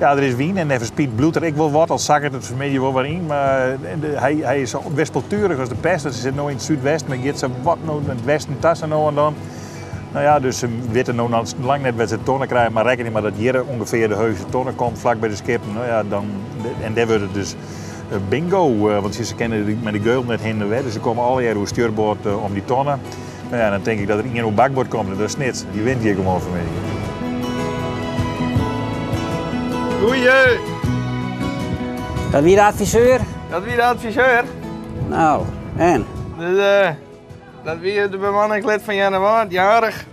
Ja, der is wyn en neffens Piet bliuwt der ek wol wat, al sakket it fan 'e middei wol wer yn. Mar hy, hy is sa wispelturich as de pest. Hy sit no yn it súdwesten, mar giet sa wat no nei it westen ta sa no en dan. No ja, dus se witte no noch lang net wêr't se tonne krije, mar rekkenje mar dat hjir ûngefear de heechste tonne komt, flak by de skippen. No ja, dan, en dêr wurdt it dus bingo, want se kinne mei de geul net hinne en wer, dus se komme allegear oer stjurboard om dy tonne. No ja, dan tink ik dat der ien oer bakboard komt en dat is Snits. Dy wint hjir gewoan fan middei. Goeie! Dat wie de adviseur? Dat wie de adviseur. Nou, en? Dus, uh, dat wie de bemanningslid fan Earnewâld, jarich.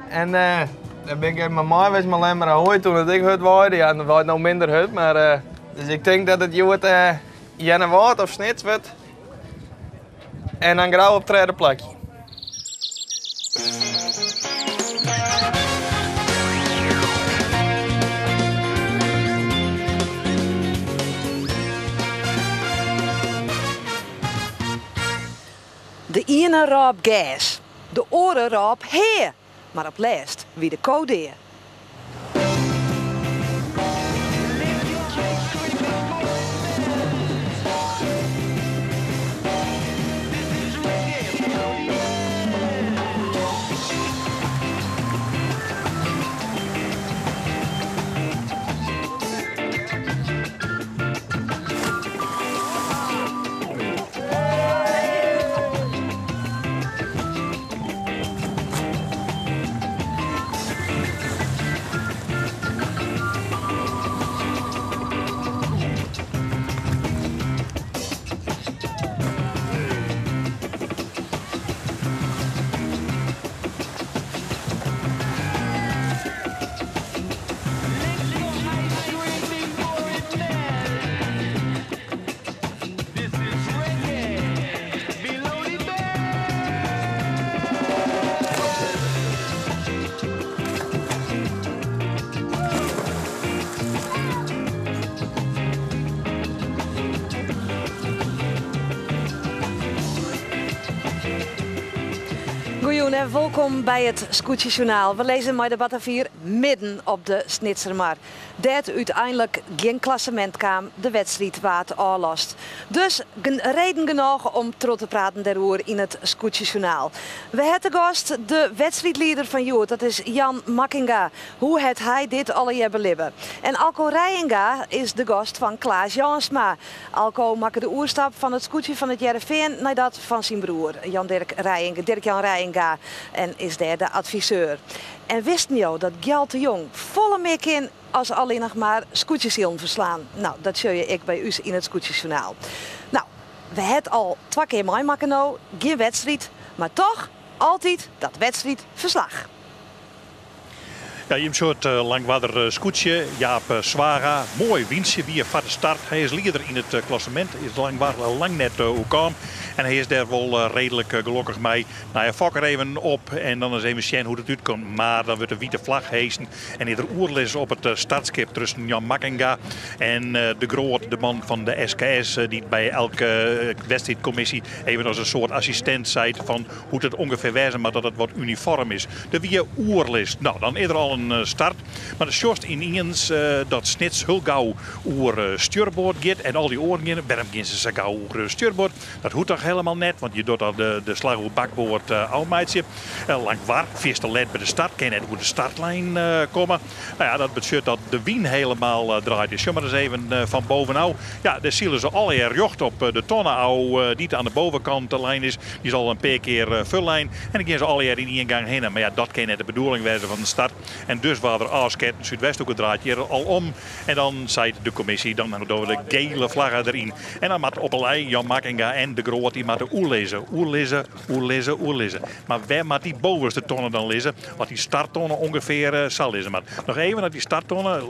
En uh, daar bin ik even mei mei west mei Lemmer Ahoy toen it ek hurd waaide. Ja, it waait no minder hurd, mar uh, dus ik tink dat it hjoed uh, Earnewâld of Snits wurdt. En dan Grou op tredde plakje. De iene rôp gers, de oare rôp hea, mar op lêst wie de ko dea. Goejûn en wolkom by it Skûtsjesjoernaal. We lizze mei de Batavier midden op de Snitsermar. Dêr't úteinlik gjin klassemint kaam, de wedstriid waard ôflast. Dus reden genôch om troch te praten dêroer yn it Skûtsjesjoernaal. We ha te gast de wedstriidlieder fan hjoed, dat is Jan Makkinga. Hoe hat hy dit allegear belibbe? En Alco Reijenga is de gast fan Klaas Jansma. Alco makke de oerstap fan it skûtsje fan It Hearrenfean nei dat fan syn broer Jan Dirk Reijenga, Dirk Jan Reijenga en is dêr de adviseur. En wisten jo dat Gjalt de Jong folle mear kin as allinnich mar skûtsjesilen ferslaan? No, dat sjogge je ek by ús yn it Skûtsjesjoernaal. No, we ha it al twa kear meimakke no, gjin wedstriid, mar toch altyd dat wedstriidferslach. Ja, jim sjogge it Langwarder skûtsje, Jaap Zwaga. Moai wyntsje wie foar de start. Hy is lieder yn it klassemint, is Langwar lang net oerkaam. En hy is dêr wol reedlik gelokkich mei. Nou ja, fok er even op en dan ris even sjen hoe't it útkomt. Mar dan wurdt de wite flach heesen en is der oerlis op it startskip tusken Jan Makkinga en De Groot, de man fan de SKS, dy't by elke wedstriidkommisje even as in soart assistint seit fan hoe't it ûngefear wêze moat dat it wat unifoarm is. Der wie oerlis. No, dan is der al in start. Mar dan sjochst yniens dat Snits hiel gau oer stjurboard giet en al dy oaren geane. Wêrom gean se sa gau oer stjurboard? Dat hoecht toch helemaal net, want je docht al de slach oer bakboard ôfmeitsje. Langwar, fierste let by de start, kin net oer de startlijn komme. Nou ja, dat betsjut dat de wyn helemaal draait is. Sjoch mar ris even fan bovenôf. Ja, dêr sile se allegear rjocht op de tonne ôf dy't oan de bovenkant lein is. Dy is al in pear kear fullein. En dan gean se allegear yn ien gang hinne. Mar ja, dat kin net de bedoeling wêze fan de start. En dus waard der ôfsketten. Súdwesthoeke draait hjir al om. En dan seit de kommisje, dan dogge we de gele flagge deryn. En dan moat op 'e lei Jan Makkinga en De Groot dy moatte oerlizze, oerlizze, oerlizze, oerlizze. Mar wêr moat dy bovenste tonne dan lizze? As dy starttonne ûngefear sa lizze moat. Noch even at dy starttonne,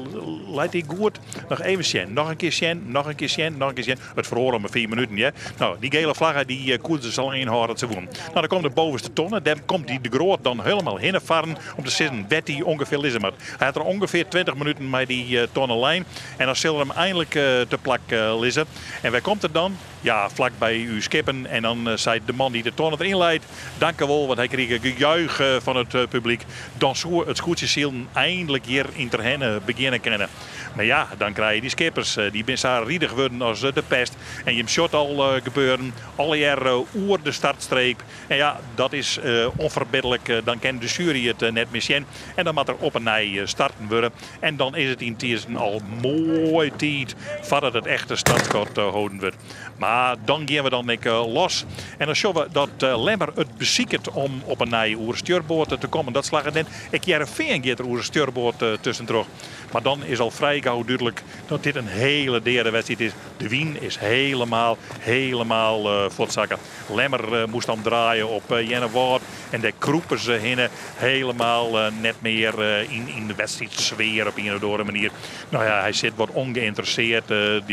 leit dy goed? Noch even sjen, noch in kear sjen, noch in kear sjen, noch in kear sjen. It feroare om 'e 5 minuten, hear. No, dy gele flagge dy koene se sa lang ynhâlde as se woene. No, dan komt de bovenste tonne, dêr komt dy De Groot dan helemaal hinne farren om te sizzen wêr't dy ûngefear. ûngefear lizze moat. Hy hat der ûngefear 20 minuten mei dy tonne lein en dan sil er him einlik te plak lizze. En wêr komt er dan? Ja, flak by ús skippen. En dan seit de man dy't de tonne deryn leit, dankewol, want hy krige gejuich fan it publyk. Dan soe it skûtsjesilen einlik hjir yn Terherne begjinne kinne. Mar ja, dan krije dy skippers, dy binne sa ridich wurden as de pest. En jim sjocht al gebeuren, allegear oer de startstreep. En ja, dat is onferbidlik, dan kin de sjuery it net mear sjen. En dan moat der op 'e nij starten wurde. En dan is it yntusken al moai tiid foardat it echte startskot holden wurdt. Mar dan gean we dan ek los. En dan sjogge we dat Lemmer it besiket om op 'e nij oer stjurboard te kommen. Dat slagget net. Ek Hearrenfean giet der oer stjurboard tuskentroch. Mar dan is al frij gau dúdlik dat dit in hele deade wedstriid is. De wyn is helemaal, helemaal fuortsakke. Lemmer moast dan draaie op Earnewâld en dêr krûpe se hinne. Helemaal net mear yn de wedstriidsfear op ien of oare manier. No ja, hy sit wat ûngeïnteresseerd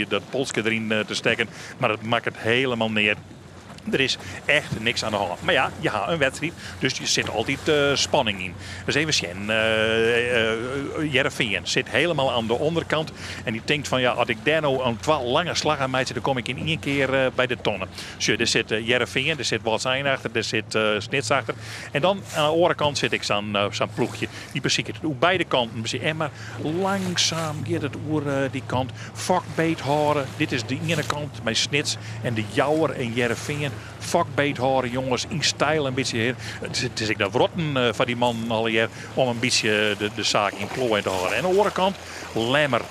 dat polske deryn te stekken, mar it makket helemaal neat. Der is echt niks oan de hân. Mar ja, je ha in wedstriid, dus der sit altyd spanning yn. Dus even sjen. Hearrenfean sit helemaal aan de onderkant. En dy tinkt fan ja, as ik dêr no in twa lange slaggen meitsje, dan kom ik yn ien kear by de tonne. Sjoch, dêr sit Hearrenfean, dêr sit Wâldsein achter, dêr sit Snits achter. En dan oan de oare kant sit ek sa'n sa'n ploechje. Dy besiket it oer beide kanten. En mar langsaam giet it oer dy kant. Fok beet hâlde. Dit is de iene kant mei Snits en de Jouwer en Hearrenfean. Fok beet hâlde, jonges, yn styl in bytsje. It is ek dat wrotten foar dy mannen allegear om in bytsje de saak yn ploai te hâlden. En oan de oare kant Lemmer.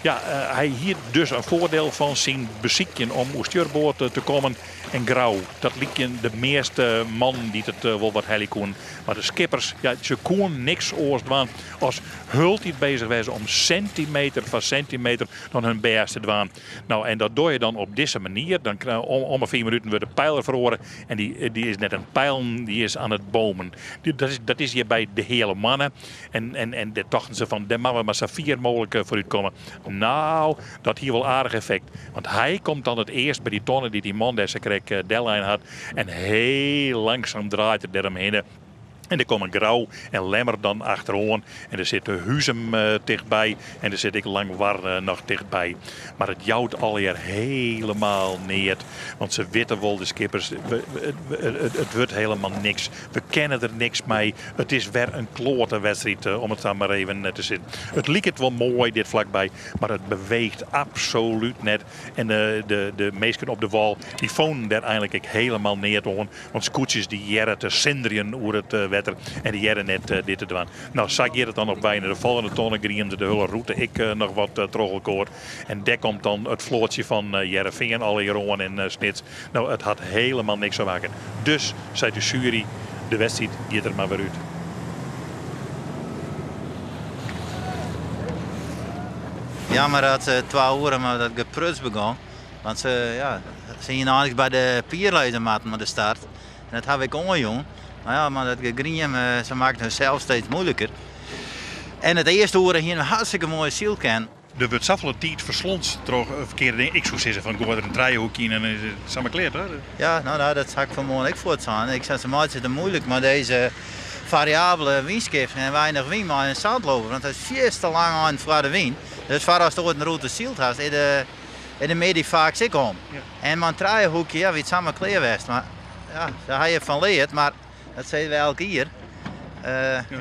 Ja, hy hie dus in foardiel fan syn besykjen om oer stjurboard te kommen. En Grou, dat lykje de measte mannen dy't it wol wat helje koenen. Mar de skippers, ja, se koenen niks oars dwaan as hieltyd bezich wêze om sintimeter foar sintimeter dan hun bêst te dwaan. No, en dat doar je dan op dizze manier. Dan om 'e 5 minuten wurdt de peiler feroare. En dy is net in peilen, dy is oan it bomen. Dat is hjir by de Heale Moanne. En dêr tochten se fan, dêr moatte we mar sa fier mooglik foarút komme. No, dat hie wol aardich effekt. Want hy komt dan it earst by dy tonne dy't dy man dêr sa krekt dellein hat. En heel langsaam draait er dêromhinne. En der komme Grou en Lemmer dan achteroan. En der sit de Huzum tichtby. En der sit ek Langwar noch tichtby. Mar it jout allegear helemaal neat. Want se witte wol, de skippers, it wurdt helemaal niks. We kinne der niks mei. It is wer in kloate wedstriid, om it sa mar even te sizzen. It liket wol moai dit flakby, mar it beweecht absolút net. En de minsken op de wâl dy fûnen dêr einlik ek helemaal neat oan. Want skûtsjes dy hearre te sinderjen oer it wetter en dy hearre net dit te dwaan. No, sa giet it dan op wei nei de folgjende tonne. Griemde de hiele rûte ek noch wat troch elkoar. En dêr komt dan it floatsje fan Hearrenfean allegear oan en Snits. No, it hat helemaal niks te maken. Dus, seit de sjuery, de wedstriid giet der mar wer út. Jammer dat se twa oere mei dat gepruts begûn. Want se, ja, se hiene eins by de pier lizze moatten mei de start. En dat haw ik oanjûn. Mar ja, mei dat gegriem, se makken hunsels steeds moeilijker. En it earste oere hiene we hartstikke moaie sylken. Der wurdt safolle tiid ferslonst troch ferkearde dingen. Ik soe sizze fan goai der in trijehoekje yn en dan is it samar klear, toch? Ja, no, no, dat ha ik fanmoarn ek fuort sein. Ik sei, se meitsje it der moeilik mei dizze fariabele wynskiften en weinich wyn mei in zandloper. Want dat is fierste lang ein foar de wyn. Dus foar ast oait in rûte syld hast, is de, is de middei faaks ek om. Ja. En mei in trijehoekje, ja, wie it samar klear west. Mar ja, dêr ha je fan leard. Mar dat sizze we elk jier.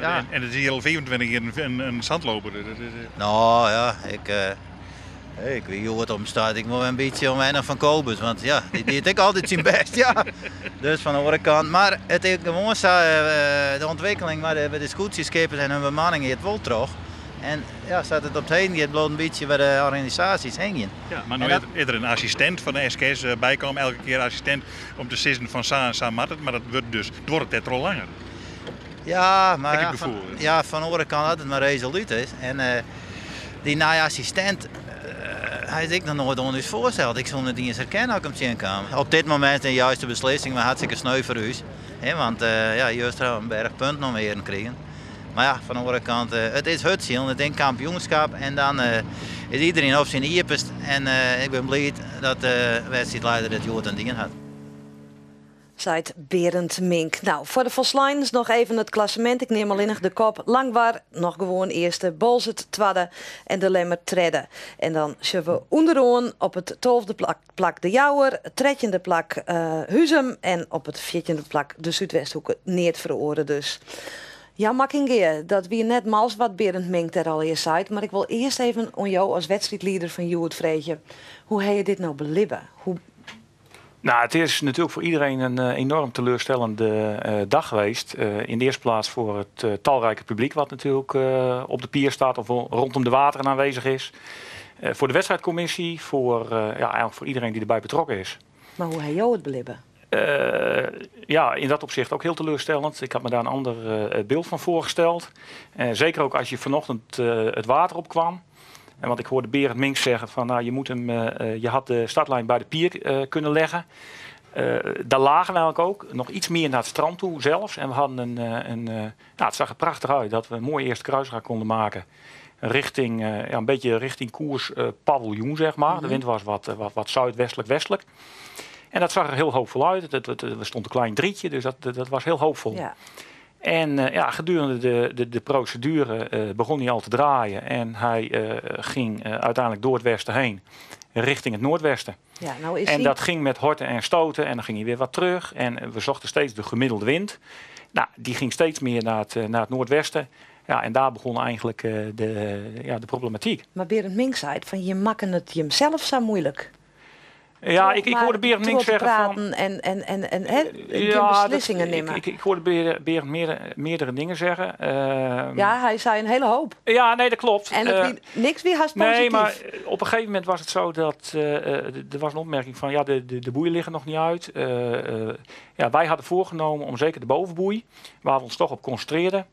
Ja. En it is hjir al 25 jier in zandloper. Dat is, No ja, ik wie hjoed op 'e start ek wol in bytsje ûnwennich fan Kobus, want ja, dy die ek altyd syn bêst, ja. Dus fan de oare kant, mar it is gewoan sa, de ûntwikkeling mei de, de skûtsjeskippers en hun bemanning giet wol troch. En ja, sa't it op 't heden giet, bliuwt in bytsje by de organisaasjes hingjen. Ja, mar no is der in assistint fan de SKS bykaam, elke kear assistint om te sizzen fan sa en sa moat it, mar dat wurdt dus, duorret dêrtroch langer. Ja, mar ja, fan, ja, fan de oare kant, as it mar resolút is. En dy nije assistint, hy is ek noch noait oan ús foarsteld. Ik soe net iens herkenne as ik him tsjinkaam. Op dit momint de juiste beslissing, mar hartstikke sneu foar ús. Hè, want ja, juster ha we in berch punten om earen krigen. Mar ja, fan de oare kant, it is hurdsilen, it is in kampioenskap en dan is iedereen op syn iepenst. En ik bin bliid dat de wedstriidleider dit hjoed dien hat. Seit Berend Mink. Nou, foar de folsleinens noch even it klassemint. Ik neam allinnich de kop. Langwar noch gewoan earste, Boalsert twadde en De Lemmer tredde. En dan sjogge we ûnderoan op it tolfde plak, plak De Jouwer, trettjinde plak Huzum en op it fjirtjinde plak de Súdwesthoeke. Neat feroare dus. Jan Makkinga, dat wie net mals wat Berend Mink dêr allegear seit, mar ik wol earst even oan jo as wedstriidlieder fan hjoed freegje, hoe ha je dit no belibbe? Hoe Nou, het is natuurlijk voor iedereen een enorm teleurstellende dag geweest. In de eerste plaats voor het talrijke publiek wat natuurlijk op de pier staat of rondom de wateren aanwezig is. Voor de wedstrijdcommissie, voor, ja, eigenlijk voor iedereen die erbij betrokken is. Mar hoe ha jo it belibbe? Ja, in dat opzicht ook heel teleurstellend. Ik had me daar een ander beeld van voorgesteld. Zeker ook als je vanochtend het water opkwam. En want ik hoorde Berend Mink zeggen van, nou, je moet hem, je had de startlijn bij de pier kunnen leggen. Daar lagen we eigenlijk ook, nog iets meer naar het strand toe zelfs. En we hadden een, een, nou, het zag er prachtig uit dat we een mooi eerste kruisraak konden maken. Richting, ja, een beetje richting koers paviljoen, zeg maar. De wind was wat zuidwestelijk, westelijk. En dat zag er heel hoopvol uit. Er stond een klein drietje, dus dat was heel hoopvol. En ja, gedurende de procedure begon hij al te draaien. En hij ging uiteindelijk door het westen heen, richting het noordwesten. Ja, nou is En hij dat ging met horten en stoten en dan ging hij weer wat terug. En we zochten steeds de gemiddelde wind. Nou, die ging steeds meer naar het noordwesten. Ja, en daar begon eigenlijk ja, de problematiek. Maar Berend Mink zei van je makken het jezelf zo moeilijk. Ja, Toch ik maar hoorde Berend Mink door te zeggen van praten en, hè, geen Ja, dat beslissingen nemen. Ik hoorde Berend meerdere dingen zeggen. Ja, hij zei een hele hoop. Ja, nee, dat klopt. En het wie, niks weer haast Nee, positief. maar op een gegeven moment was het zo dat er was een opmerking van, ja, de boeien liggen nog niet uit. Ja, wij hadden voorgenomen om zeker de bovenboei, waar we ons toch op concentreerden,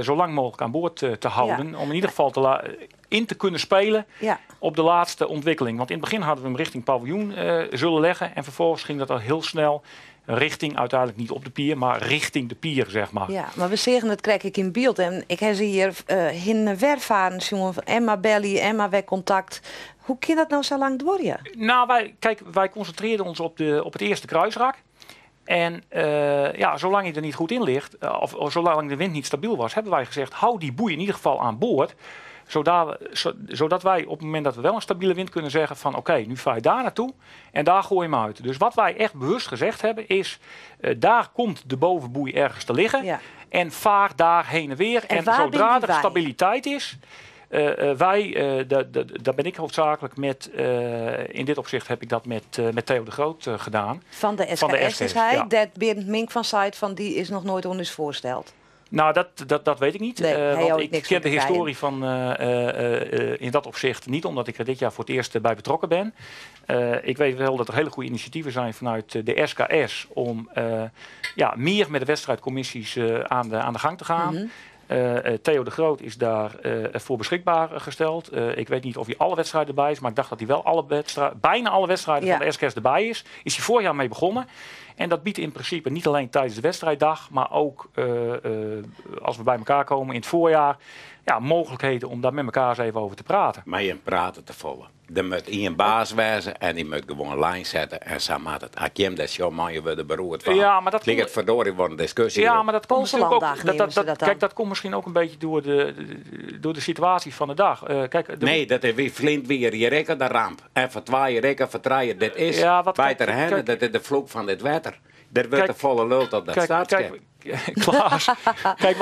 zo lang mogelijk aan boord te houden. Om in ieder geval in te kunnen spelen op de laatste ontwikkeling. Want in het begin hadden we hem richting paviljoen zullen leggen. En vervolgens ging dat al heel snel richting, uiteindelijk niet op de pier, maar richting de pier, zeg maar. Ja, maar we zeggen het krijg ik in beeld. En ik heb ze hier hin en weer varen, jongen, van Emma Belly, Emma weg contact. Hoe kan dat nou zo lang duren? Nou, wij concentreerden ons op het eerste kruisrak. En ja, zolang je er niet goed in ligt, of zolang de wind niet stabiel was, hebben wij gezegd, hou die boei in ieder geval aan boord. Zodat wij op het moment dat we wel een stabiele wind kunnen zeggen van oké, nu vaar je daar naartoe en daar gooi je hem uit. Dus wat wij echt bewust gezegd hebben is, daar komt de bovenboei ergens te liggen. En vaar daar heen en weer. En En waar zodra ben er wij? stabiliteit is, wij daar ben ik hoofdzakelijk met, in dit opzicht heb ik dat met Theo de Groot gedaan. Van de Van de SKS is SKS, hij, ja. Dat Berend Mink van site van die is nog nooit onder voorsteld. Nou, dat weet ik niet. Nee, hij want houdt ik niks ken van de de historie van in dat opzicht niet, omdat ik er dit jaar voor het eerst bij betrokken ben. Ik weet wel dat er hele goede initiatieven zijn vanuit de SKS om meer met de wedstrijdcommissies aan de gang te gaan. Theo de Groot is daar voor beschikbaar gesteld. Ik weet niet of hij alle wedstrijden erbij is, maar ik dacht dat hij wel bijna alle wedstrijden van de SKS erbij is. Is hij vorig jaar mee begonnen. En dat biedt in principe niet alleen tijdens de wedstrijddag, maar ook als we bij elkaar komen in het voorjaar, mogelijkheden om daar met elkaar eens even over te praten. Maar je praten te volgen. Er moet één baas wezen en die moet gewoon lijn zetten. En zo maakt het. Als je hem dat show, man, je wordt er beroerd van. Ja, maar dat Ligt komt het verdorie wordt een discussie. Ja, maar dat komt Poolse natuurlijk ook, landdag dat, nemen dat, ze dat, dat dan. kijk, dat komt misschien ook een beetje door de situatie van de dag. Kijk, de Nee, dat is wie flint weer je rekken de ramp. En voor twee rekken, voor draaien. Dit is Ja, wat bij kijk, ter henne, kijk, dat is de vloek van dit water. Er wordt Kijk, de volle lult op dat kijk, staatschip. kijk, Klaas, kijk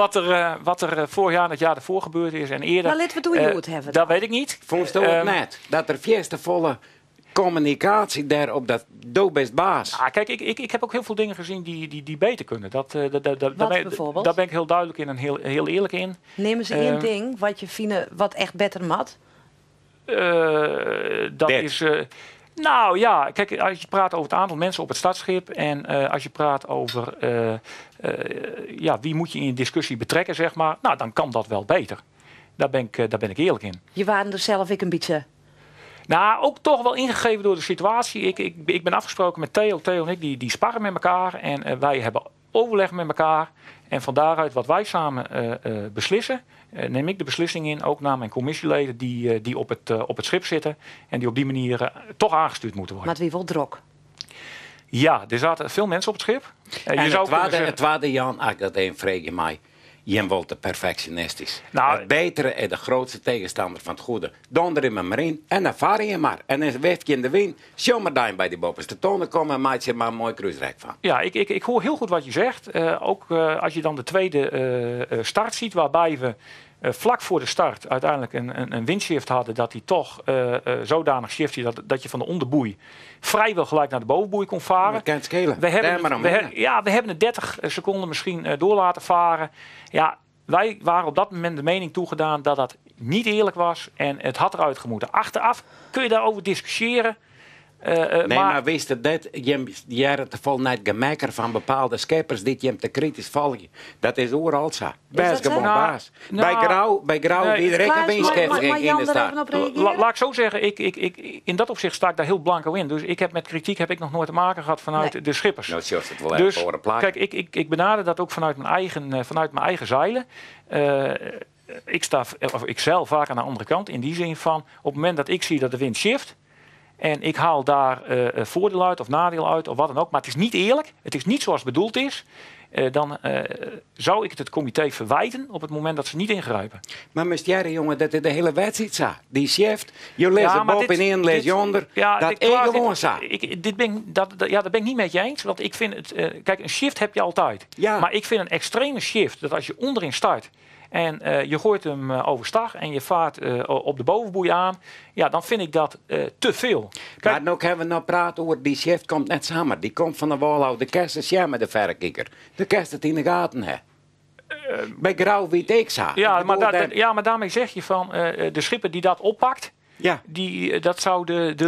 wat er vorig jaar en het jaar ervoor gebeurd is en eerder. Maar laten we het hoe het hebben Dat dan. weet ik niet. Volgens mij het net dat er eerst de volle communicatie daar op dat doe best baas. Ah, kijk, ik heb ook heel veel dingen gezien die beter kunnen. Wat bijvoorbeeld? Daar ben ik heel duidelijk in en heel eerlijk in. Neem eens één ding wat je vindt wat echt beter mat. Dat Dit. is, nou ja, kijk, als je praat over het aantal mensen op het startschip en als je praat over wie moet je in een discussie betrekken, dan kan dat wel beter. Daar ben ik eerlijk in. Je waren er zelf ik een beetje... Nou, ook toch wel ingegeven door de situatie. Ik ben afgesproken met Theo. Theo en ik, die sparren met elkaar. En wij hebben overleg met elkaar. En van daaruit wat wij samen beslissen, neem ik de beslissing in, ook naar mijn commissieleden die op het schip zitten. En die op die manier toch aangestuurd moeten worden. Maar het wie wel drok. Ja, er zaten veel mensen op het schip. En je het zou kunnen tweede, zeggen- het tweede, Jan, als ik dat even vraag je mij. Je wordt te perfectionistisch. Nou, het betere is de grootste tegenstander van het goede. Donder in maar in en dan vaar je maar. En dan wef je in de wind. Zo maar daar bij die boppers de tonnen komen en maak je er maar een mooi kruisrek van. Ja, ik hoor heel goed wat je zegt. Ook als je dan de tweede start ziet, waarbij we vlak voor de start uiteindelijk een windshift hadden, dat die toch zodanig shiftte dat je van de onderboei vrijwel gelijk naar de bovenboei kon varen. Dat kan het schelen. We Daar maar om heen. hebben het 30 seconden misschien door laten varen. Ja, wij waren op dat moment de mening toegedaan dat dat niet eerlijk was en het had eruit gemoeten. Achteraf kun je daarover discussiëren. Nee, maar wist het dat je jaren te vol naar het gemekker van bepaalde scheppers die je hem te kritisch volgen. Dat is overal zo. Best dat zo? gewoon baas. Bij Grauw Nee. wie er Klaas, een schepper mag ging in Jan de er stad. even op reageren? Laat ik zo zeggen, in dat opzicht sta ik daar heel blanco in. Dus met kritiek heb ik nog nooit te maken gehad vanuit de schippers. Nou, zoals het wel Dus, even horen plakken. kijk, ik benader dat ook vanuit mijn eigen zeilen. Ik sta, of ik zeil vaak aan de andere kant. In die zin van, op het moment dat ik zie dat de wind shift en ik haal daar voordeel uit of nadeel uit of wat dan ook. Maar het is niet eerlijk. Het is niet zoals het bedoeld is. Dan zou ik het comité verwijten op het moment dat ze niet ingrijpen. Maar mestière, jongen, dat is de hele wedstrijd zo. Die shift, je leest Ja, het maar boven dit- in, lees dit- je onder. Ja, dat dit- is Klaas, gewoon dit- zo. Ik, dit ben ik, dat, dat, ja, dat ben ik niet met je eens. Want ik vind het... Kijk, een shift heb je altijd. Maar ik vind een extreme shift, dat als je onderin start en je gooit hem overstag en je vaart op de bovenboei aan, ja, dan vind ik dat te veel. Kijk, maar nu hebben we nou praten over die shift komt net samen. Die komt van de wal de kerst is jij met de verrekijker. De kerst het in de gaten, hè. Bij Grauw weet ik zo. Ik bedoel, dat Maar daarmee zeg je van de schipper die dat oppakt, dat zou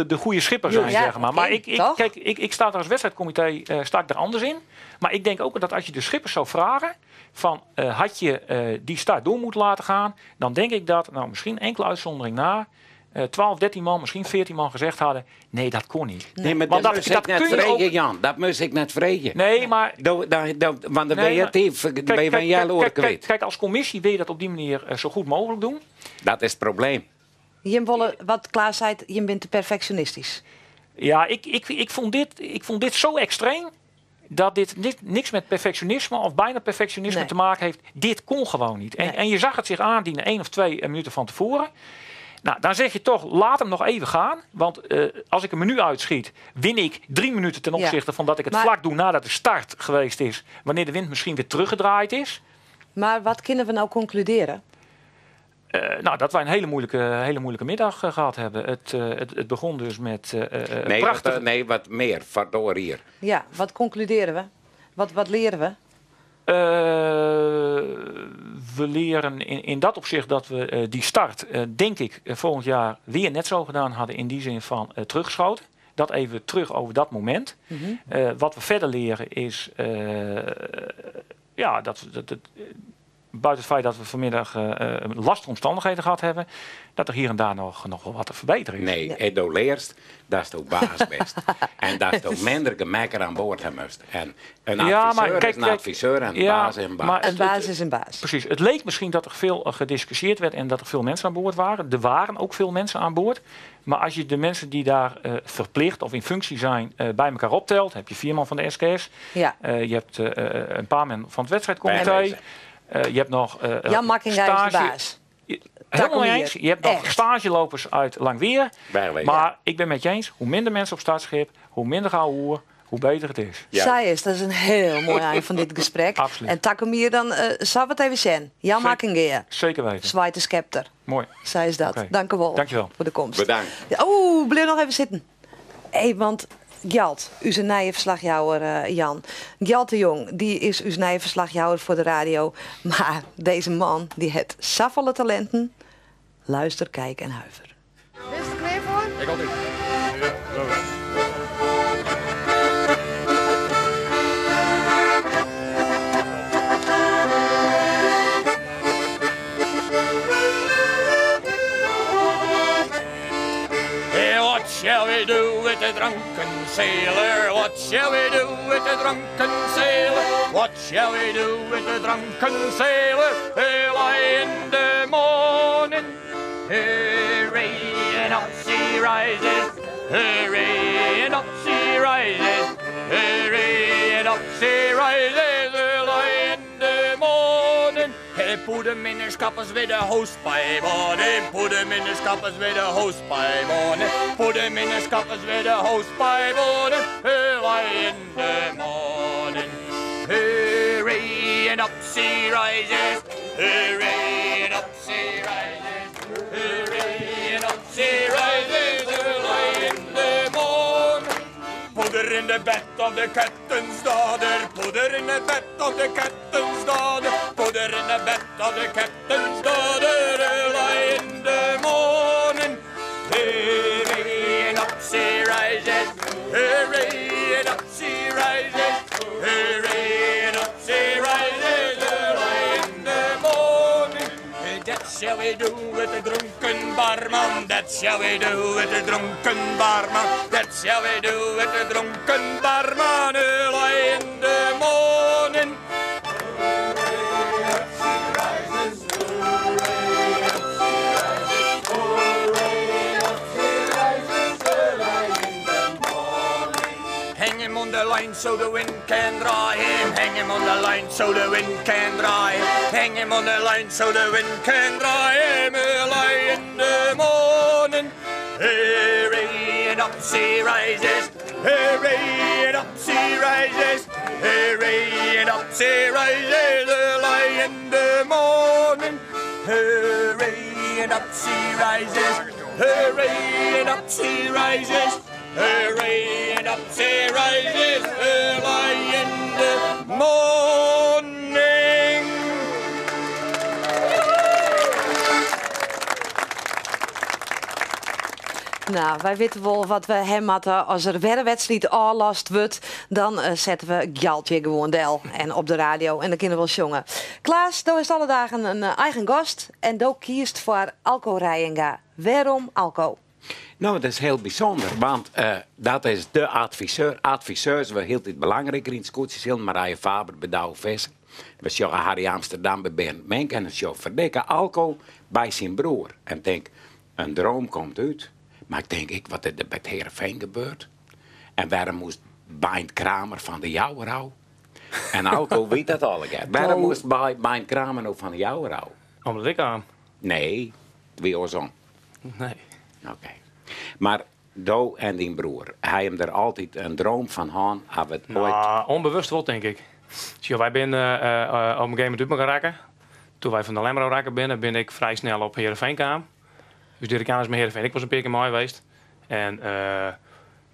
de goede schipper zijn, Ja, zeg maar. Maar oké, toch? ik sta daar als wedstrijdcomité sta ik daar anders in. Maar ik denk ook dat als je de schippers zou vragen van had je die start door moeten laten gaan, dan denk ik dat, misschien enkele uitzondering na, 12, 13 man, misschien 14 man gezegd hadden, nee, dat kon niet. Nee, maar Want dat moest dat ik net kun je vregen, ook Jan. Dat moest ik net vregen. Nee, maar Want dan Nee, ben je maar het even, ben je van jij loren kwijt. Als commissie wil je dat op die manier zo goed mogelijk doen. Dat is het probleem. Jim Wolle, wat Klaas zei, je bent te perfectionistisch. Ja, ik vond dit zo extreem dat dit niks met perfectionisme of bijna perfectionisme te maken heeft. Dit kon gewoon niet. En je zag het zich aandienen 1 of 2 minuten van tevoren. Nou, dan zeg je toch, laat hem nog even gaan. Want als ik een menu uitschiet, win ik 3 minuten ten opzichte van dat ik het vlak doe nadat de start geweest is. Wanneer de wind misschien weer teruggedraaid is. Maar wat kunnen we nou concluderen? Dat wij een hele moeilijke middag gehad hebben. Het begon dus met Nee, prachtige wat meer, waardoor hier. Ja, wat concluderen we? Wat leren we? We leren in dat opzicht dat we die start, denk ik, volgend jaar weer net zo gedaan hadden in die zin van teruggeschoten. Dat even terug over dat moment. Wat we verder leren is ja, dat, dat, dat, buiten het feit dat we vanmiddag lastige omstandigheden gehad hebben, dat er hier en daar nog wel wat te verbeteren is. Nee, Edo leerst, dat is ook baas best. En dat is ook minder gemekker aan boord hebben moest. En een adviseur is een adviseur en een baas is een baas. Een baas is een baas. Precies. Het leek misschien dat er veel gediscussieerd werd en dat er veel mensen aan boord waren. Er waren ook veel mensen aan boord. Maar als je de mensen die daar verplicht of in functie zijn bij elkaar optelt, heb je 4 man van de SKS. Je hebt een paar man van het wedstrijdcomité. Bijwezen. Je hebt nog Jan Makkinga is de stage baas. Helemaal mee Takomier. eens. Je hebt nog Echt. stagelopers uit Langweer. Bijwezen. Maar ik ben met je eens, hoe minder mensen op startschip, hoe minder geouwehoer, hoe beter het is. Zij is, dat is een heel mooi eind van dit gesprek. En Takomier dan zal het even zijn. Jan Makkinga. Zeker weten. Zwaait de scepter. Mooi. Zij is dat. Dank u wel Dankjewel. voor de komst. Bedankt. Ja, oeh, blijf nog even zitten. Hé, want Gjalt, uw nieuwe verslagjouwer Jan. Gjalt de Jong, die is uw nieuwe verslagjouwer voor de radio. Maar deze man, die het saffolle talenten. Luister, kijk en huiver. Is het klaar voor? Ik altijd. Ja, zo. Hey, what shall we do with the drunken sailor? What shall we do with the drunken sailor? What shall we do with the drunken sailor? Early in the morning, hooray, and up she rises. Hooray, and up she rises. Hurray and up she rises early in the morning. Hey, put 'em in the scuppers with a hosepipe on him. Put 'em in the scuppers with a hosepipe on him. Put 'em in the scuppers with a hosepipe on him. Early in the morning. Hurray and up she rises. Hurray and up she rises. Hurray and up she rises. Early in the morning. Put her in the bed of the captain's daughter. Put her in the bed of the captain's daughter. Put her in the bed of the captain's daughter. Early in the morning. Hurray and up she rises. Hurray and up she rises. Hurray and up she rises. Early in the morning. That shall we do with the drunken barman. That shall we do with the drunken barman. That shall we do with the drunken barman. Early in the morning. Hang him on the line so the wind can dry him. Hang him on the line so the wind can dry him. Hang him on the line so the wind can dry him. Early in the morning. Hurray and up she rises. Hurray and up she rises. Hurray and up she rises. Early in the morning. Hurray and up she rises. Hurray and up she rises. Hurray and up she rises. Early in the morning. Nou, wy witte wol wat we ha moatte. As der wer in wedstriid ôflast wurdt, dan eh, sette we Gjaltje gewoan del en op de radio en dan kinne we wol sjonge. Klaas, do hast alle dagen in eh, eigen gast en do kiest foar Alco Reijenga. Wêrom Alco? No, dat is hiel bysûnder, want uh, dat is de adviseur. Adviseurs wurde hieltyd belangriker yn it skûtsjesilen. Marije Faber by Douwe Visser. We sjogge Harry Amsterdam by Berend Mink en dan sjoch ferdikke Alco by syn broer. En tink, in droom komt út. Mar ik tink ek, wat is der by it Hearrenfean gebeurd? En wêrom moast Beint Kramer fan de Jouwer ôf? En Alco wit dat allegear. Wêrom moast Beint Kramer no fan de Jouwer ôf? Omdat ik kaam. Nee, it wie oarsom. Nee. Oké. Mar do en dyn broer, ha jim der altyd in droom fan hân? Ha we it oait... Nou, ûnbewust wol, tink ik. Sjoch, wy binne op in gegeven momint út mekoar rakke. Toen wy fan de Lemmer ôf rakke binne, bin ik frij snel op Heerenveen kaam. Dus Dirk Jan is mei Heerenveen ek wolris in pear kear mei west. En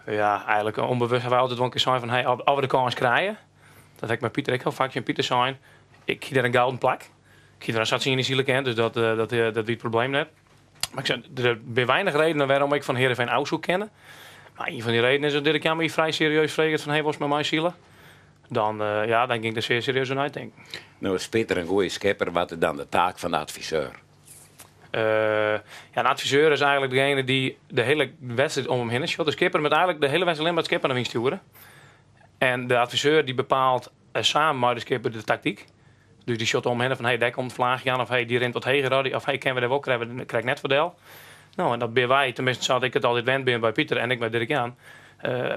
ja, eigenlik ûnbewust ha wy altyd wol in kear sein fan, hey, as we de kâns krije, dat ha ik mei Pieter ek hiel faak tsjin Pieter sein, ik hie dêr in gouden plak. Ik hie der sa't yn sile kind, dus dat, dat, dat wie it probleem net. Mar ik sei, der binne weinich redenen wêrom ik fan Heerenveen ôf soe kinne. Mar ien fan dy redenen is dat Dirk Jan my frij serieus freget fan, hey, wolst mei my sile? Dan, ja, dan gean ik der sear serieus oer neitinken. No is Pieter in goede skipper, wat is dan de taak fan de adviseur? Ja, in adviseur is eigenlik degene dy't de hiele wedstriid om him hinne sjocht. De skipper moat eigenlik de hiele wedstriid allinne mar it skip oan de wyn stjoere. En de adviseur dy bepaalt samen mei de skipper de taktyk. Dus dy sjocht om him hinne fan hey, dêr komt in flaachje oan of hey, dy rint wat heger of hey, kinne we dêr wol krije, krekt net foar del. No, en dat binne wy, teminsten sa't ik it altyd wend bin by Pieter en ek by Dirk Jan,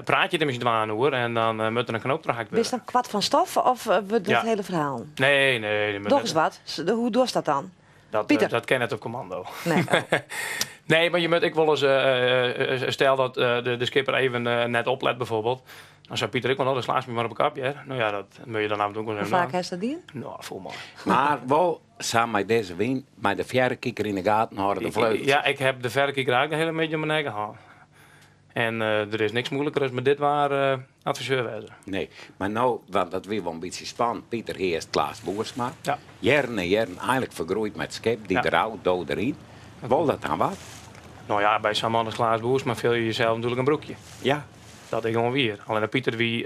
praat je der mei syn twaen oer en dan moat der in knoop trochhakt wurde. Bist dan koart fan stof of wurdt it hiele ferhaal? Nee, nee. Doch ris wat. Hoe dochst dat dan? Dat, Pieter. dat kin net op kommando. Nee. Oh. Nee, mar je moatte ek wolris, stel dat de skipper even net oplet bijvoorbeeld. Dan sei Pieter ek wol, no, dan slaast my mar op 'e kop, hear. No ja, dat moat je dan af en toe ek wol Hoe even faak dwaan. hast dat dien? No, fol mei. Mar wol sa mei dizze wyn, mei de fjerrekiker yn 'e gaten hâlde de vleugels. Ja, ik heb de verrekijker eigenlijk de hele middei om myn nekke hân. En der is niks moeilijker as mei dit waar adviseur wêze. Nee, mar no, want dat wie wol in bytsje spannend, Pieter earst Klaas Boersma. Ja. Jierren en jierren eigenlik fergroeid mei it skip, dy Ja. derôf, do deryn. Wol dat dan wat? No ja, by sa'n man as Klaas Boersma fiel je jesels natuerlik in broekje. Ja. Dat is gewoan wier. Allinne Pieter wie,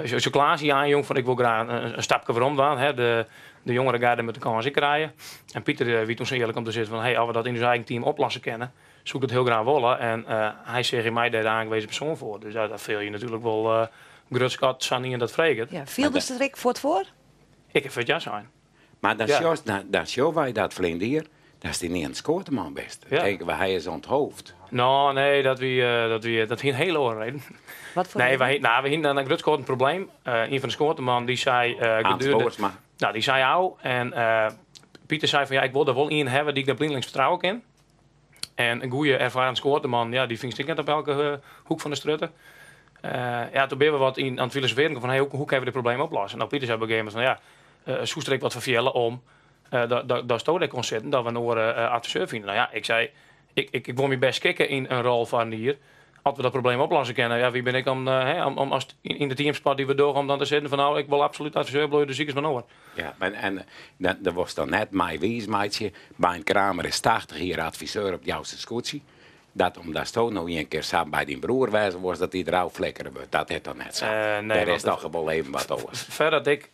so Klaas hie oanjûn fan ik wol graach in stapke werom dwaan, hè, de jongere garde moat de kâns ek krije. En Pieter wie toen sa earlik om te sizzen fan hey, as we dat yn ús eigen team oplosse kinne, soe ik dat hiel graach wolle. En hy seach yn my dêr de oangewezen persoan foar. Dus ja, dat fiel je natuerlik wol grutsk as sa'n ien dat freget. Ja, fieldest der ek fuort foar? Ik ha fuort ja sein. Mar dan Ja. sjochst, dan, dan sjogge wy dat ferline jier. Datst ynienen skoateman bist. Ja. Tinke we, hy is onthoofd. No, nee, dat wie, dat wie, dat hie in hele oare reden. Wat foar Nee, reden? wy, nou, we hiene in grut skoat in probleem. Ien fan de skoatemannen dy sei Hans gedurende Boorsma. Nou, dy sei ôf en Pieter sei fan ja, ik wol der wol ien hawwe dy't ik der blindelings fertrouwe kin. En in goede ervaren skoateman, ja, dy fynst ek net op elke hoek fan de strjitte. Ja, toen binne we wat yn, oan it filosofearjen fan hey, hoe, hoe kinne we dit probleem oplossen? Nou, Pieter sei op in gegeven momint fan ja, soest der ek wat foar fiele om datsto dêr kon sitten, dat we in oare adviseur fine. Nou ja, ik sei, ik, ik, ik wol my best skikke yn in rol foar in jier. As we dat probleem oplosse kinne, ja, wie bin ik om, hè, om, om as yn, yn de teamsport dy't we dogge, om dan te sizzen fan nou, ik wol absolút adviseur bliuwe, dus ik is mar oar. Ja, en, en dat, dat wolst dan net mei wiis meitsje. Bein Kramer is 80 jier adviseur op Jouster Skûtsje. Dat omdatsto no ien kear sa by dyn broer wêze wolst dat dy der ôfflikkere wurdt, dat is toch net sa? Nee, Dêr is want toch wol even wat oars. Foardat ik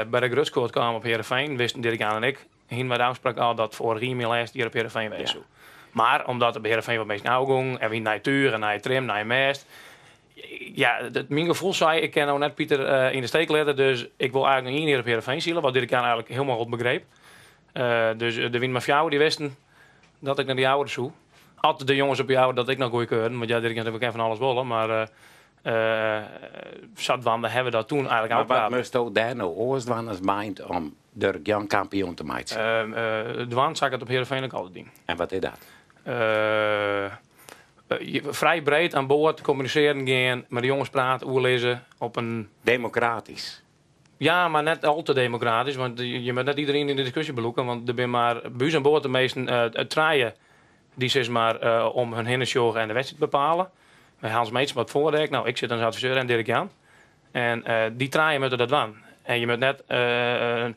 by de grutskoat kaam op Heerenveen, wisten Dirk Jan en ik, hiene wy de ôfspraak al dat foarich jier myn lêste jier op Heerenveen wêze soe. Mar omdat der by Heerenveen wat minsken ôfgongen en we hiene nije túch en nije trim, nije mêst. Ja, myn gefoel sei, ik kin no net Pieter yn de steek litte, dus ik wol eigentlik noch ien jier op Heerenveen sile, wat Dirk Jan eigentlik hielendal goed begreep. Dus der wiene mar fjouwer dy't wisten dat ik nei de Jouwer soe. As de jonges op Jouwer dat ek noch goedkeurden, want ja, Dirk Jan, we kinne fan alles wolle, mar sadwaande hawwe we dat toen eigentlik Mar wat ôfpraat. moatsto dêr no oars dwaan as Meint om Dirk Jan kampioen te meitsjen? Dwaan sa 'k it op Heerenveen ek altyd dien. En wat is dat? Frij breed aan board kommunisearjen gean, mei de jonges prate, oerlizze op in... Demokratysk. Ja, mar net al te demokratysk, want je moat net iderien yn de diskusje belûke, want der binne mar by ús oan board de measten trije dy't sis mar om hun hinne sjogge en de wedstriid bepale. Wy Hans Meetsma op it foardek, no ik sit as adviseur en Dirk Jan. En dy trije moatte dat dwaan. En je moat net in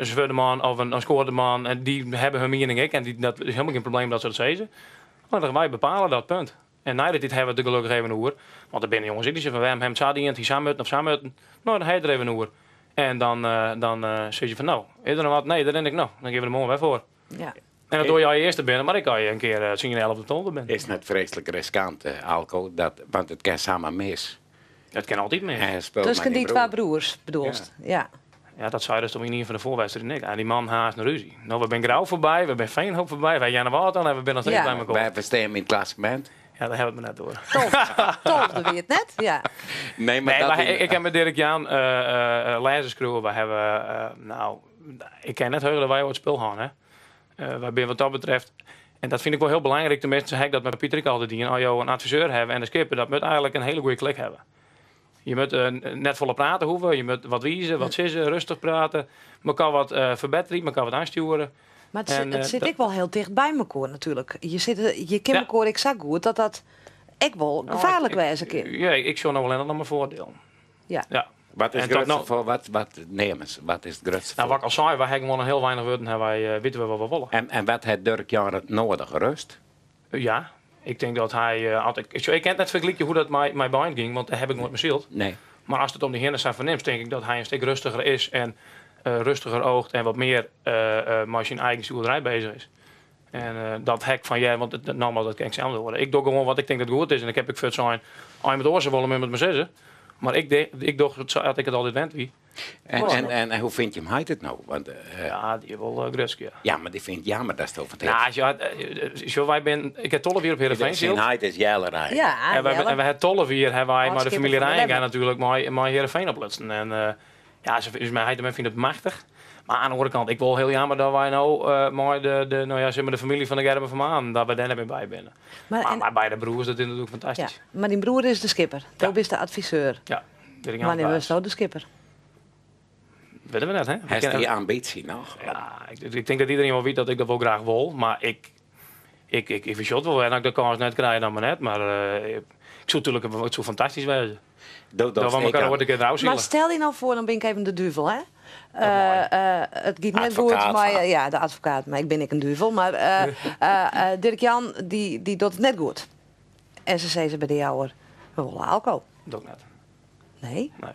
swurdeman of in skoardeman, en dy hawwe hun miening ek en dat is hielendal gjin probleem dat se dat sizze. Mar wy bepale dat punt. En nei de tiid hawwe we it der gelokkich even oer. Want der binne jonges ek dy sizze fan wêrom hawwe we it sa dien, it hie sa mutten of sa mutten. No, dan ha je it der even oer. En dan, dan sizze je fan no, is der noch wat? Nee, dêr rin ik no. Dan gean we der moarn wer foar. Ja. En dat doe je earste binne, mar ek as je in kear 10, 11 of 12 binne. Is net freeslik riskant, Alco, dat, want it kin samar mis. It kin altyd mis. En speelt mei Tusken dyn dy twa broer. broers bedoelst? Ja. Ja, dat sei dus yn ien fan de foarwedstriden ek. En dy man haast in rúzje. No, we binne Grou foarby, we binne Veenhoop foarby, wy Earnewâld dan en we binne noch steeds Ja. by mekoar. Wêr ferstean we yn it klassemint? Ja, dêr hawwe we it mar net oer. Tolfde wie it net, ja. Nee, mar Nee, dat mar is ik ha mei Dirk Jan lêzen skriuwe. Wy hawwe, no, ik kin net heuge dat wy oait spul hân, hè. Wy binne wat dat betreft, en dat fyn ik wol hiel belangryk, teminsten sa ha ik dat mei Pieter ek altyd dien, as jo in adviseur hawwe en de skipper, dat moat eigentlik in hiele goede klik hawwe. Je moat net folle prate hoege, je moat wat wize, wat sizze, rêstich prate, mekoar wat ferbetterje, mekoar wat oanstjoere. Mar it, En, it sit ek wol hiel ticht by mekoar natuerlik. Je, sitte, je kinne Ja. mekoar ek sa goed dat dat ek wol Nou, gefaarlik wêze kin. Ja, ik sjoch no allinnich noch mar foardielen. Ja. Ja. Wat is En it tot grutste no- foar, wat, wat, neam ris, wat is it grutste Nou, foar? wat ik al sei, wy hawwe gewoan in hiel weinich wurden, hawwe wy, witte we wat we wolle. En wat hat Dirk Jan noadich? Rêst? Ja, ik tink dat hy eh, als ik, ik kin it net fergelykje hoe't dat mei, mei Bein gyng, want dêr ha ik noait mei syld. Nee. Mar ast it om dy hinne sa fernimst, tink ik dat hy in stik rêstiger is en rêstiger oogt en wat mear mei syn eigen stjoerderij beuzich is. En dat ha ik fan ja, want it, normaal dat kin ik sels hoare. Ik doch gewoan wat ik tink dat goed is en ik ha ek fuort sein, as je it oars wolle, moat je it mar sizze. Mar ik, ik doch it sa as ik it altyd wend wie. En hoe fynt jim heit it no? Want, Ja, dy is wol grutsk, ja. Ja, mar dy fynt it jammer datst fan Nou, ja, sjoch, wy binne, ik ha 12 jier op Heerenveen Syn syld. heit is Jelle Reijenga. Ja, En Jelle. en wy ha 12 jier hawwe wy mei de Âld-skipper famylje fan de Reijenga Lemmer. natuerlik mei Heerenveen oplutsen. En ja, se, dus myn heit en mem fynt it machtich. Mar oan de oare kant, ik wol hiel jammer dat wy no mei de, no ja, sis mar de famylje fan de Gerben van Manen, dat wy dêr net mear by binne. Mar, Mar en, mei beide broers, dat is natuerlik fantastysk. ja, mar dyn broer is de skipper. Do Ja. bist de adviseur. Ja, Dirk Jan Wannear Baas. wurdst do de skipper? Witte we net, hè? We Hast kinne- dy ambysje noch? Ja, ik tink dat iderien wol wit dat ik dat wol graach wol, mar ik, ik fersjoch it wol wer. En as ik de kâns net krij, dan mar net. Mar ik soe natuerlik, it soe fantastysk wêze. Do Dat dochst we ek mekoar aan- oait in kear Mar ôfsile. stel dy no foar, dan bin ik even de duvel, hè? Dat mei. It giet net goed Advokaat mei, fan. ja, de advokaat, mar ik bin ek in duvel. Mar Dirk Jan, dy docht it net goed. En se sizze by de Jouwer, we wolle Alco. Doch ik net. Nee? Nee.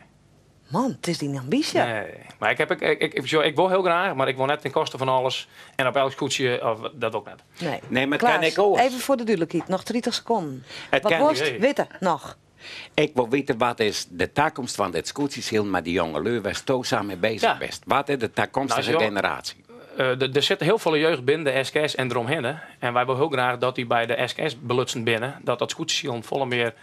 Man, it is dyn ambysje. Nee, mar ik, heb, ik, ik, ik, ik, ik wol hiel graach, mar ik wol net ten koste fan alles en op elk skûtsje, of, dat wol ik net. Nee. Nee, mar Klaas, kin ek oars. Even foar de dúdlikheid, noch 30 sekonden. It Wat kin- wolst Jee. witte noch? Ik wol witte wat is de takomst fan dit skûtsjesilen mei dy jongelju wêr'tsto sa mei beuzich Ja. bist. Wat is de takomstige Nou, generaasje? Der sit hiel folle jeugd binnen de SKS en deromhinne. En wy wolle hiel graach dat dy by de SKS belutsen binne. Dat dat skûtsjesilen folle mear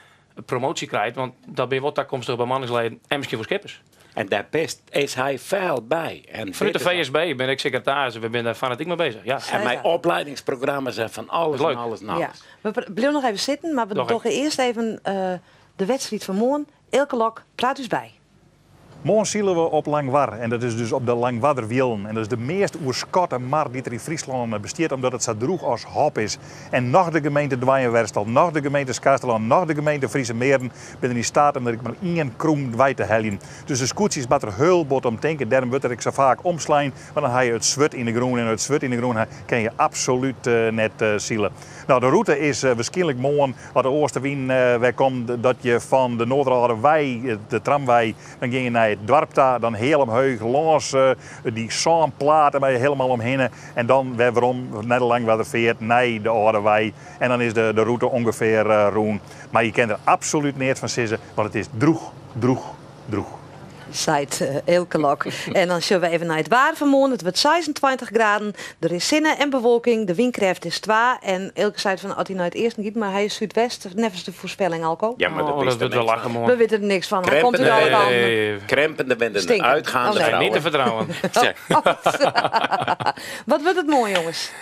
promoasje krijt. Want dat binne wol takomstige bemanningsleden en miskien wol skippers. En dêr bist, is hy fel by. En Fanút de VSB bin ik sekretaris en we binne dêr fanatyk mei bezich. Ja. En mei opleidingsprogramma's en fan alles en alles en alles. Ja. We bliuwe noch even sitten, mar we dogge earst even de wedstriid fan moarn. Eelke Lok praat ús by. Moarn sile we op Langwar en dat is dus op de Langwarderwielen. En dat is de meast oerskatte mar dy't der yn Fryslân bestiet omdat it sa droech as hop is. En noch de gemeente Doanjewerster, noch de gemeente Skarsterlân, noch de gemeente Friese Meren binne yn steat om der ek mar ien krûm wei te heljen. Dus de skûtsjes moat der heul bot om tinke. Dêrom wurdt der ek sa faak omslein, want dan ha je it swurd yn de grûn en it swurd yn de grûn ha kin je absolút net sile. No, de rûte is wierskynlik moarn, as de oastewyn wer komt, dat je fan de Noarderâlde wei, de tramwei, dan gean je nei it doarp ta, dan heal omheech lâns dy sânplaten mei helemaal omhinne en dan wer werom nei de Langwarderfeart, nei de âlde wei en dan is de rûte ûngefear rûn. Mar je kin der absolút neat fan sizze, want it is droech, droech, droech. Seit Eelke Lok. En dan sjogge we even nei it waar fan moarn. It wurdt 26 graden, der is sinne en bewolking, de wynkrêft is 2. En Eelke seit fan as hy nei it easten giet, mar hy is súdwest neffens de foarspelling, Alco. Ja, mar dat wist wurdt wel lachen moarn. We witte der niks fan. Hy komt út alle kanten. Krempende winden, uitgaande vrouwen. Niet te vertrouwen. Wat wurdt it moarn, jonges?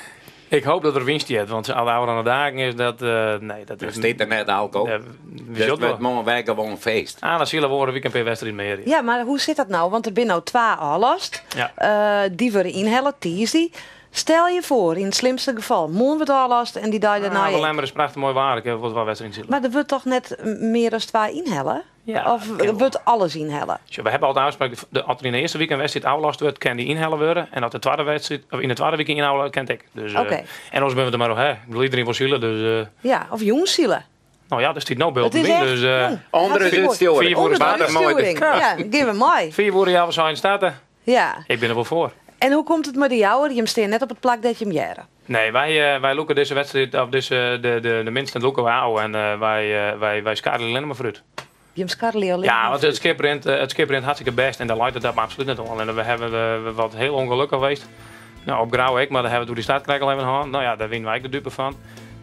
Ik hoop dat der wyn stiet, want de ôfrûne dagen is dat... nee, dat is... Stiet der net, Alco. Dus it wurdt moarn wer gewoan feest. Ah, dan sille we oare wike in pear wedstriden mear. Ja, mar hoe sit dat no? Want der binne no twa ôflast. Ja. Dy wurde ynhelle tiisdei. Stel je foar, yn it slimste gefal, moarn wurdt ôflast en dy dei dêrnei ek. Ah, Lemmer is prachtich moai waar, ik ha wol twa wedstriden sile. Mar der wurdt toch net mear as twa ynhelle? Ja, Of wurdt alles ynhelle? Sjoch, we hawwe al de ôfspraak, as der yn de earste wike in wedstriid ôflast wurdt, kin dy ynhelle wurde. En as de twadde wedstriid, of yn de twadde wike ynhelle wurdt, kin it ek. Dus, Oké. En oars binne we der mar oer, hè. Ik bedoel, iderien wol sile, dus. Ja, of jûn sile. No ja, der stiet no byld It is by, echt, dus, jong, Under de hartstikke moai. útstjoering. Fiif oere Under de starte. útstjoering, ja, gean we mei. 5 oere healwei seinen starte. Ja. Ik bin der wol foar. En hoe komt it mei de Jouwer? Jim stean net op it plak dêr't jim hearre. Nee, wy, wy lûke dizze wedstriid, of dizze, de, de, de minsten lûke wy ôf en wy, wy, wy skarrelje allinne mar foarút. Jim skarrelje allinne Ja, mar want it skip rint, it skip rint hartstikke bêst en dêr leit it op absolút net oan. En we hawwe wat hiel ûngelokkich west. No, op Grou ek, mar dêr hawwe we it oer dy startkrek al even hân. No ja, dêr wiene wy ek de dupe fan.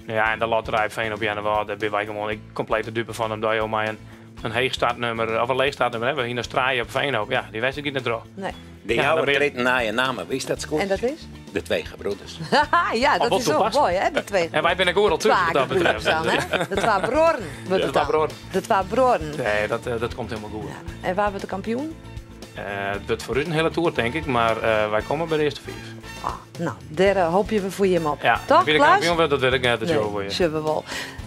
No ja, en de lotterij Veen op Earnewâld, dêr binne wy gewoan ek kompleet de dupe fan, omdat jo mei in, in heech startnummer, of in leech startnummer, hè, we hiene trije op Veenhoop. Ja, dy wedstriid giet net troch. Nee. De Ja, Jouwer dan ben je- krijt in nije namme, wist dat goed? En dat is? De twee gebroeders. Ja, dat wat is ook toepasselijk. mooi, hè? De twee En wy binne ek oeral thús wat dat betreft. dan, hè? De twa bruorren wurdt De it twa dan. bruorren. De twa bruorren. Nee, dat komt hielendal goed. Ja. En wa wurdt de kampioen? It wurdt foar ús in hiele toer, tink ik, mar wy komme by de earste fiif. Ah, no, dêr hoopje we foar jim op. Ja, Toch, wie de Klaas? kampioen wurdt, dat wit ik net. Dat Nee, sjogge we wol. sjogge we wol.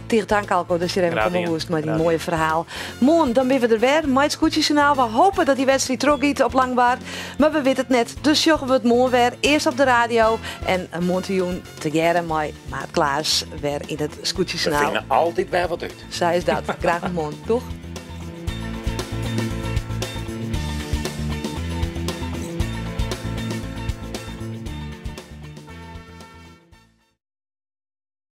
Tige tank, Alco, dat je der even Graach komme dien. woest mei dyn Graach moaie ferhaal. Moarn, dan binne we der wer mei it Skûtsjesjoernaal. We hoopje dat dy wedstriid trochgiet op Langwar. Mar we witte it net, dus sjogge we it moarn wer. Earst op de radio en moarntejûn tegearre mei Maat Klaas wer yn it We Skûtsjesjoernaal. fine altyd wer wat út. Sa is dat. Graach oant moarn. Doeg.